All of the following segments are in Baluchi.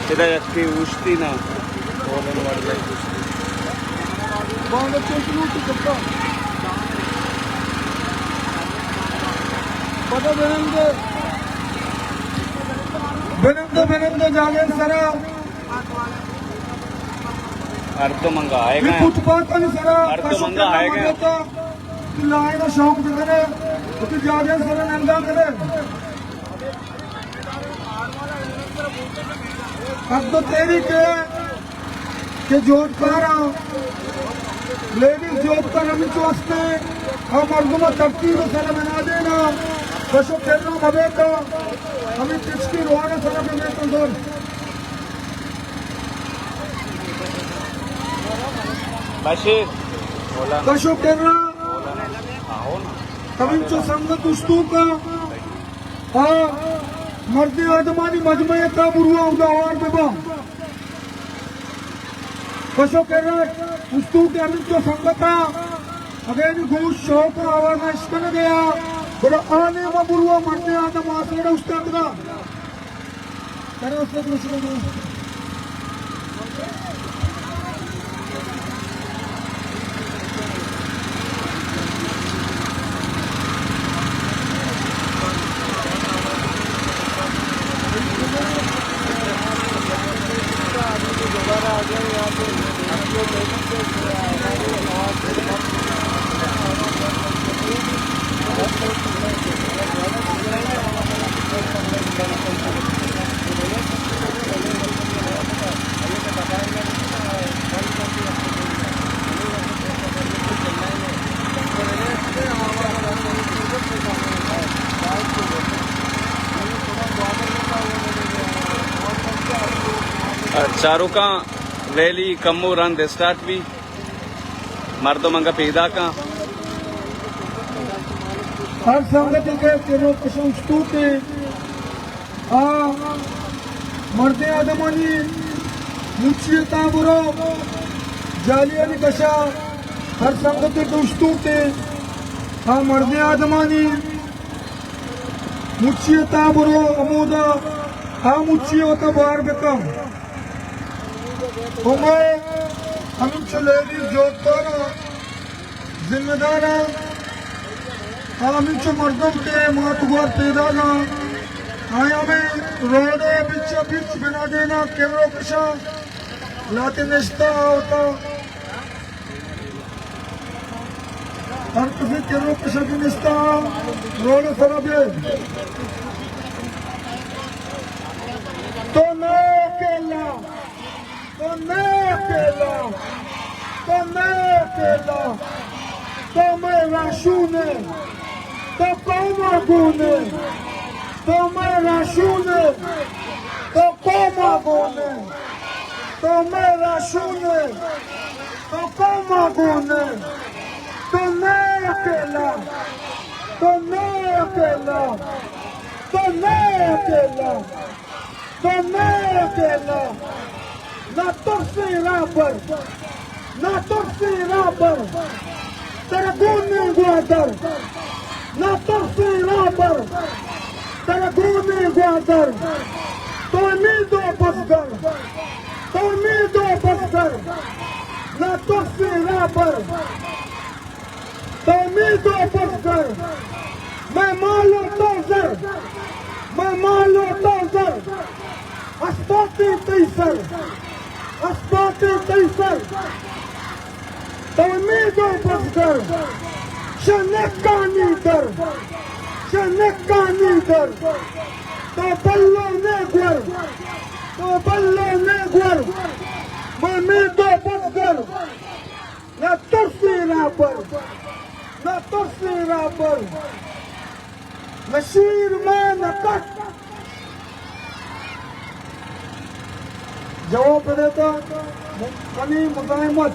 ادا یکے اوشتی نا۔ باندا چوش لوٹی کپتا۔ پدا بنندے، بنندے، بنندے جاگہ سرا۔ ہر تو منگا آئے گا۔ فٹ پاتھ سرا ہر تو منگا آئے گا۔ لائن شوق دکھنے، تو جاگہ سرا نندا کرے۔ حق تو تحریک ءِ کہ جہدکاراں، لیڈیز جہدکار ہمینچو ہست ایں، آ مردم ءَ ترتیب ءِ سرا بنا دینا، کش ءُ کر ءَ مبیتاں، ہمے تچکی روڈ ءِ سرا بہ بیتاں زور۔ بشیر، کش ءُ کر ءَ ہمینچو سنگت استوک ءَ، آ مردیں آدمانی مجمع ءِ تہا برواں اودا ہوار بہ باں۔ کش ءُ کر ءَ استوک ءَ ہمینچو سنگتاں، اگاں نی گوش شوق ءَ آواز اشکنگ ءَ، گڑا آ نیما برواں مردیں آدم آسرا اوشتاتگاں۔ چاروکاں، ریلی کمو رند اسٹارٹ بی، مردم انگا پیداکاں۔ ہر سنگتے کہ کر ءُ کش ءَ استوک ایں، آ مردیں آدمانی مچی ءِ تہا برو، جالیانی کش ءَ ہر سنگتے کہ استوک ایں، آ مردیں آدمانی مچی ءِ تہا برو، ہمودا آ مچی ءَ وتا بار بکن۔ ءُ مئے ہمینچو لیڈیز جہدکاراں، ذمہ داراں، آ ہمینچو مردم کہ مات گوار پیداگاں، آیاں ہمے روڈ ءِ بچا بچ بنا دینا، کر ءُ کشاں، لہتے نشتہ آورتاں۔ ہر کسی کر ءُ کش ءَ کہ نشتہ، روڈ ءِ سرا بیا۔ تو نہ اکیلا، تو نہ اکیلا، تو نہ اکیلا، تو مئے راہشون ئے، تو قوم ءَ گون ئے، تو مئے راہشون ئے، تو قوم ءَ گون ئے۔ تو مئے راہشون ئے، تو قوم ءَ گون ئے، تو نہ اکیلا، تو نہ اکیلا، تو نہ اکیلا، تو نہ اکیلا۔ نہ ترسیں راہبر، نہ ترسیں راہبر، ترا گون ایں گوادر۔ نہ ترسیں راہبر، ترا گون ایں گوادر۔ تو امید ءُ بزگر، تو امید ءُ بزگر، نہ ترسیں راہبر، تو امید ءُ بزگر۔ مئے مال ءُ تو زر، مئے مال ءُ تو زر، اسپاتیں تئی سر، اسپاتیں تئی سر۔ تو امید ءُ بزگر، شہ نکانی در، شہ نکانی در۔ تو بلونے گور، تو بلونے گور، مئے امید ءُ بزگر۔ نہ ترسیں راہبر، نہ ترسیں راہبر۔ نہ شیر مئے نہ کٹ۔ جواب بدے تو منی مزاحمت۔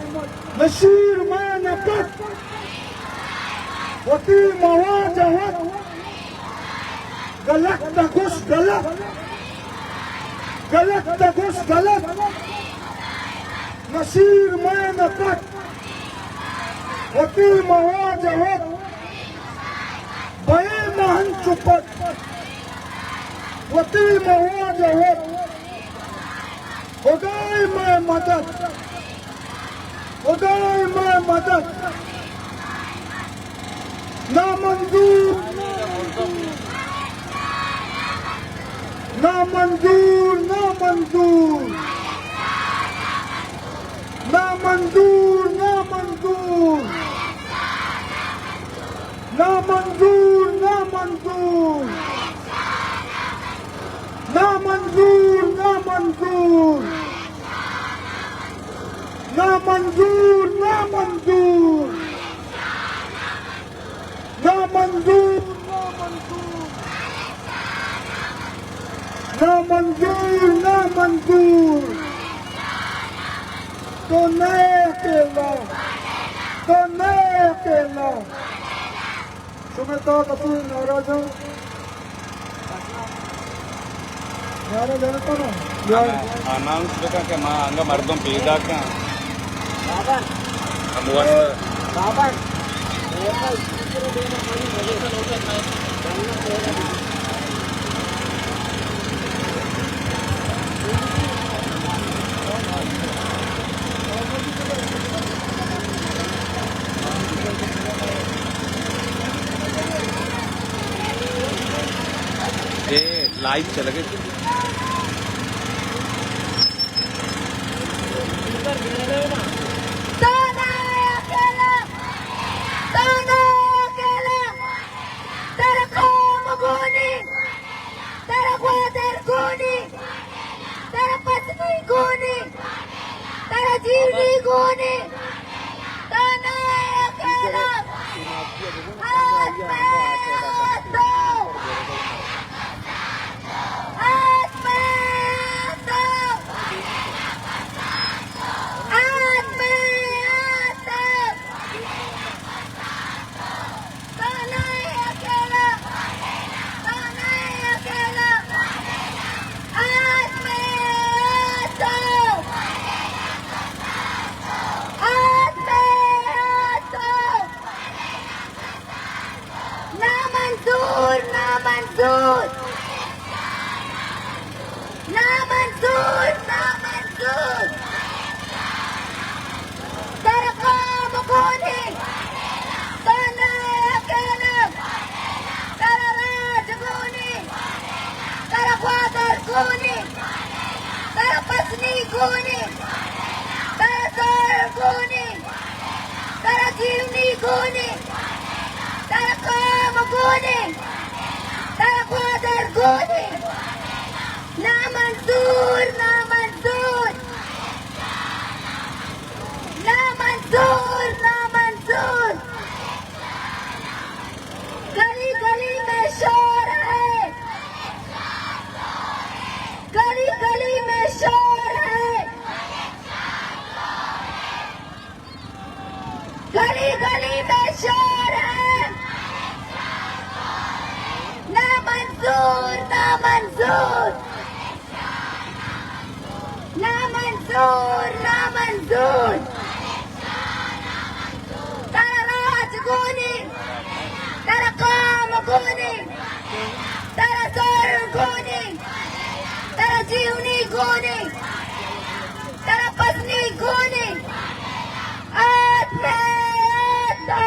نہ شیر مئے نہ کٹ۔ وتی مواج ءَ وت۔ غلط تہ گوش غلط۔ غلط تہ گوش غلط۔ نہ شیر مئے نہ کٹ۔ وتی مواج ءَ وت۔ بئے مہ انچو پٹ۔ وتی مواج وت، خدای مئے مدد، خدای مئے مدد۔ نامنظور، نامنظور، نامنظور، نامنظور، نامنظور۔ نامنظور، نامنظور۔ نامنظور، نامنظور۔ نامنظور، نامنظور۔ نامنظور، نامنظور۔ نامنظور، نامنظور۔ تو نئے اکیلا، تو نئے اکیلا۔ شمئے تہا کسے ناراض اِنت؟ نعرہ جنت نا؟ یا اناؤنس بکن کہ ما انگا مردم پیداک ایں۔ ہم واسطہ۔ اے لائیو چل گئے۔ تو نہ اکیلا، تو نہ اکیلا، ترا قوم گونی، ترا گوادر گونی، ترا پسنی گونی، ترا جیونی گونی، تو نہ اکیلا۔ ہاتھ میں ہاتھ دو۔ ہاتھ میں ہاتھ دو۔ ہاتھ میں ہاتھ دو۔ تو نہ اکیلا، تو نہ اکیلا۔ ہاتھ میں ہاتھ دو۔ ہاتھ میں ہاتھ دو۔ نامنظور، نامنظور۔ نامنظور، نامنظور۔ ترا قوم گونی، تو نہ اکیلا۔ ترا راج گونی، ترا گوادر گونی، ترا پسنی گونی، ترا سر گونی، ترا جیونی گونی، ترا قوم گونی، ترا گوادر گونی۔ نامنظور، نامنظور۔ نامنظور، نامنظور۔ گلی گلی میں شور ہے۔ گلی گلی میں شور ہے۔ گلی گلی میں شور ہے۔ نامنظور، نامنظور۔ نامنظور، نامنظور۔ ترا راج گونی، ترا قوم گونی، ترا سر گونی، ترا جیونی گونی، ترا پسنی گونی۔ ہاتھ میں ہاتھ دو۔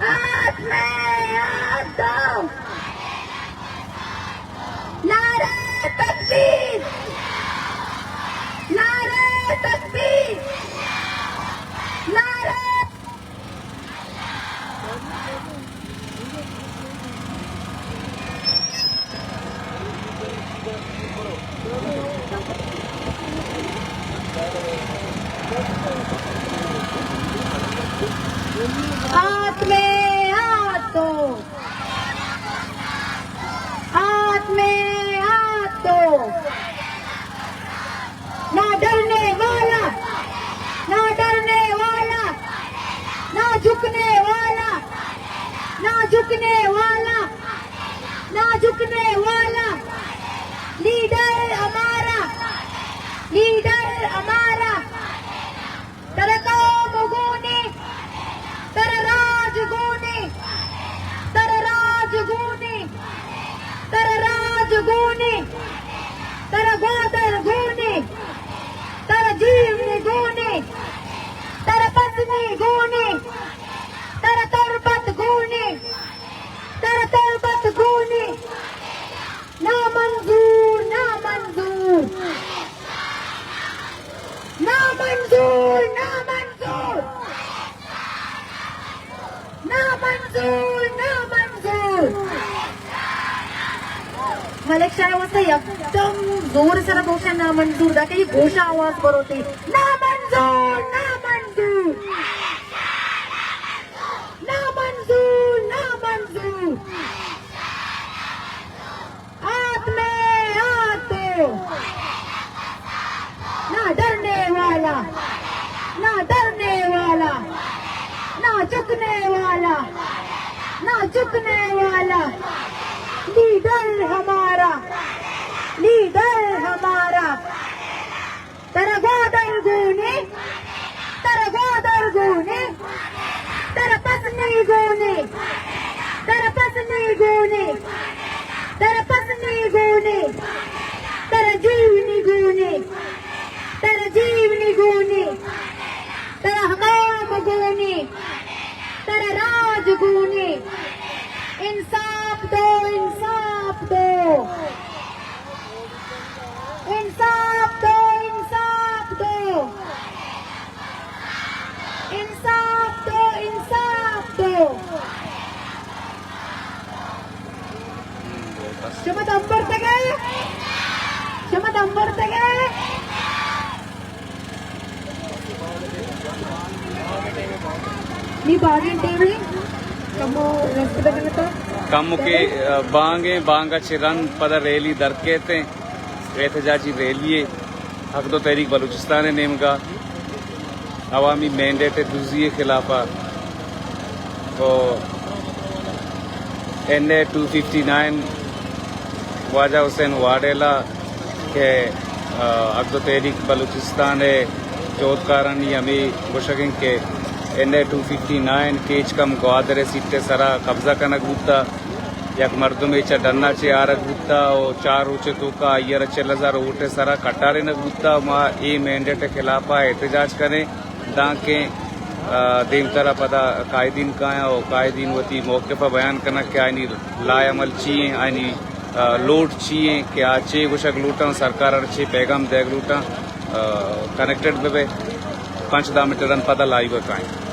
ہاتھ میں ہاتھ دو۔ نعرہ تکبیر، نعرہ تکبیر، نعرہ۔ ہاتھ میں ہاتھ دو۔ گون ایں، ترا گوادر گون ایں، ترا جیونی گون ایں، ترا پسنی گون ایں، ترا تربت گون ایں، ترا تربت گون ایں۔ نامنظور، نامنظور، نامنظور، نامنظور۔ نامنظور، نامنظور۔ ملک شاہ ءِ واستہ یکدم زور ءِ سرا گوشاں نامنظور، داں کہ اے گوشاں آواز بروت ئے۔ نامنظور، نامنظور۔ نامنظور، نامنظور۔ ہاتھ میں ہاتھ دو۔ نہ ڈرنے والا، نہ ڈرنے والا، نہ جھکنے والا، نہ جھکنے والا۔ لیڈر ہمارا، لیڈر ہمارا۔ ترا گوادر گون ایں، ترا گوادر گون ایں، ترا پسنی گون ایں، ترا پسنی گون ایں، ترا پسنی گون ایں، ترا جیونی گون ایں، ترا جیونی گون ایں، ترا حکام گون ایں، ترا راج گون ایں۔ انصاف دو، انصاف دو۔ انصاف دو، انصاف دو۔ انصاف دو، انصاف دو۔ شما دم برتگ ئے؟ شما دم برتگ ئے؟ نی باگیں ٹیم ایں، کمو ریسٹ بہ کنت۔ کمو کہ، آ، بانگ ایں، بانگ ءَ چہ رند پدا ریلی در کیت ایں، احتجاجی ریلی ایں، حق دو تحریک بلوچستان ءِ نیمگ ءَ عوامی مینڈیٹ ءِ دزی ءِ خلاف ءَ۔ O N a to fifty nine واجہ حسین واڈیلا کہ، آ، حق دو تحریک بلوچستان ءِ جہدکارانی ہمے گوشگ انت کہ این اے ٹو ففٹی نائن کہ ہچ کم گوادر ءِ سیٹ ءِ سرا قبضہ کنگ بوتا، یک مردمے چہ ڈن ءَ چہ آرگ بوتا و چار روچ ءِ توکا آئی ءَ را چل ہزار ووٹ ءِ سرا کٹارینگ بوتا۔ ما اے مینڈیٹ ءِ خلاف ءَ احتجاج کنیں۔ دانکہ، آ، دیمترا پدا قائدین کایاں و قائدین وتی موقف ءَ بیان کناں کہ آیانی لائحہ عمل چی ایں، آیانی، آ، لوٹ چی ایں کہ آ چے گوشگ لوٹاں، سرکار ءَ چے پیغام دیگ لوٹاں، آ، کنیکٹڈ بہ بئے۔ پنچ دہ منٹ رند پدا لائیو ءَ کائیں۔